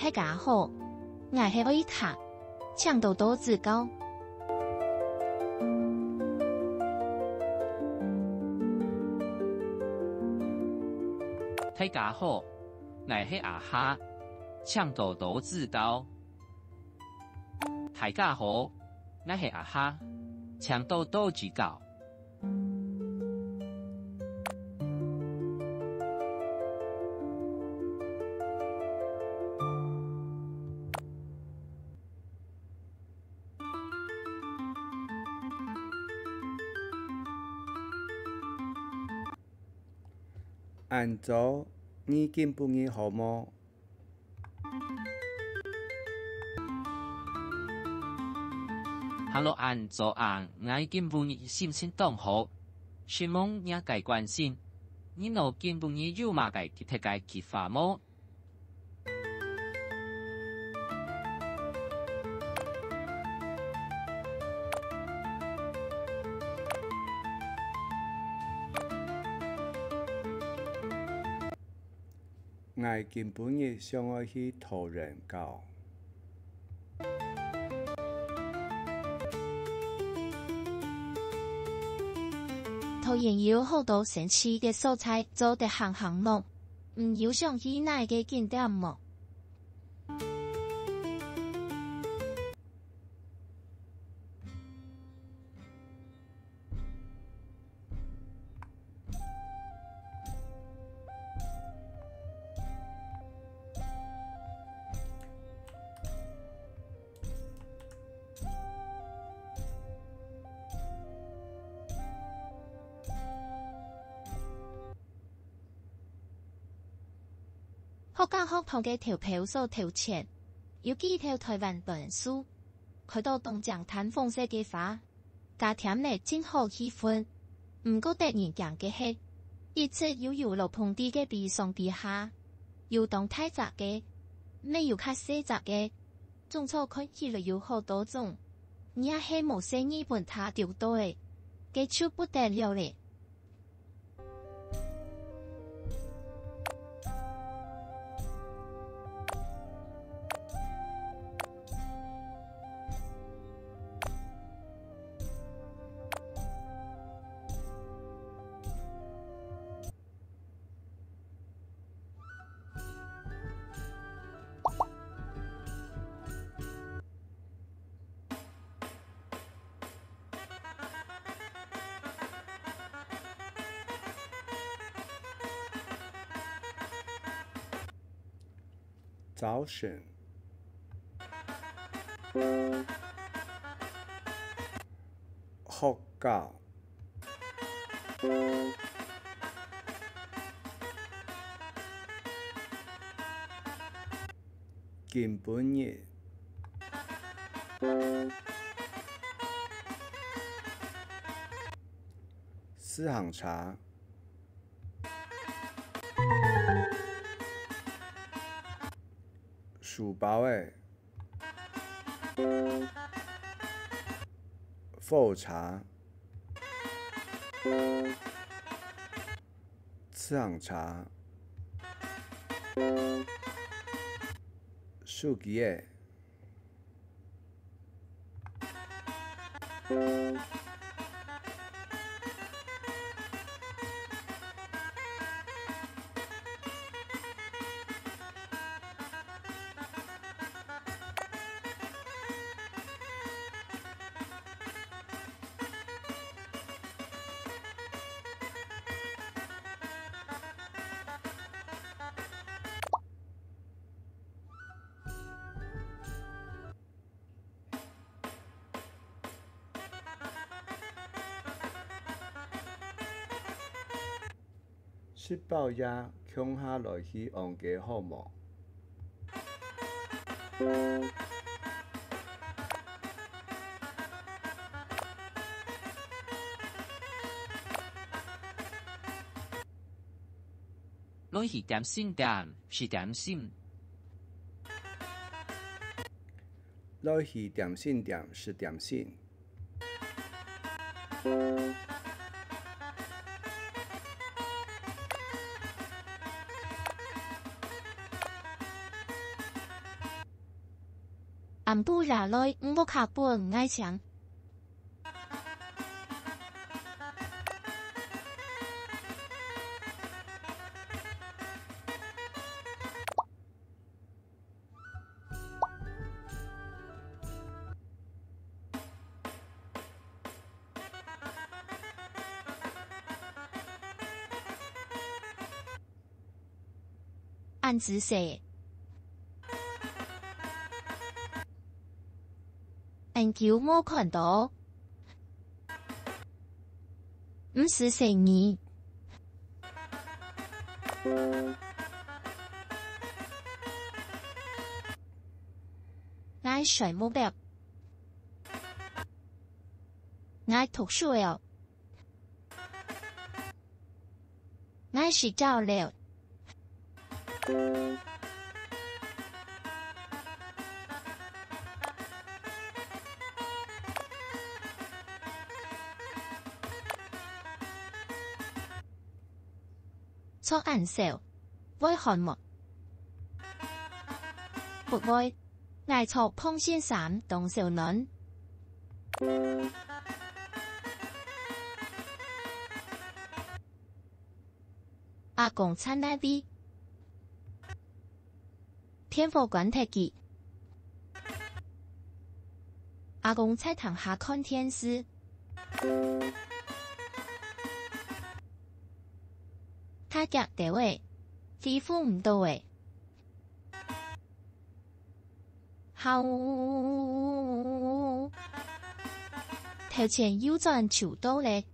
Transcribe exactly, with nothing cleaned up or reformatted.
大家好，𠊎係愛讀，請多多指教。大家好，𠊎係阿夏，請多多指教。大家好，𠊎係阿夏，請多多指教。 恁早，你今晡日好無？ Hello，恁早安，𠊎今晡日心情當好，承蒙你个關心。你呢，今晡日有麼个特別个計畫無？ 𠊎今晡日想愛去桃園搞。桃園有好多神奇个所在，做得行行囉。你有想去哪个景點無？ 客家學堂个投票所頭前，有幾頭臺灣欒樹，開到當靚淡紅色个花，加添了真好氣氛。毋過得人驚个係，一直又有落膨知个飛上飛下，有當大隻个，乜有較細隻个，種草看起來有好多種，若係無細義分它丟到个，該就不得了了。 早晨。學校。今晡日。自行車。 書包仔。火車。自行車。手機仔。 食飽夜，共下來去行街好無？ 來去點心店食點心。來去點心店食點心。 來毋好惹來，毋好客本𠊎請。 恁仔細。恁久無看到。毋使細義。𠊎睡目了。𠊎讀書了。 𠊎食飽了。著恁少，會寒無？毋會。 𠊎著膨線衫當燒暖。阿公在哪位？電火關忒佢。阿公在廳下看電視。 他遽兜仔，恢復毋到仔。好，頭前右轉就到咧。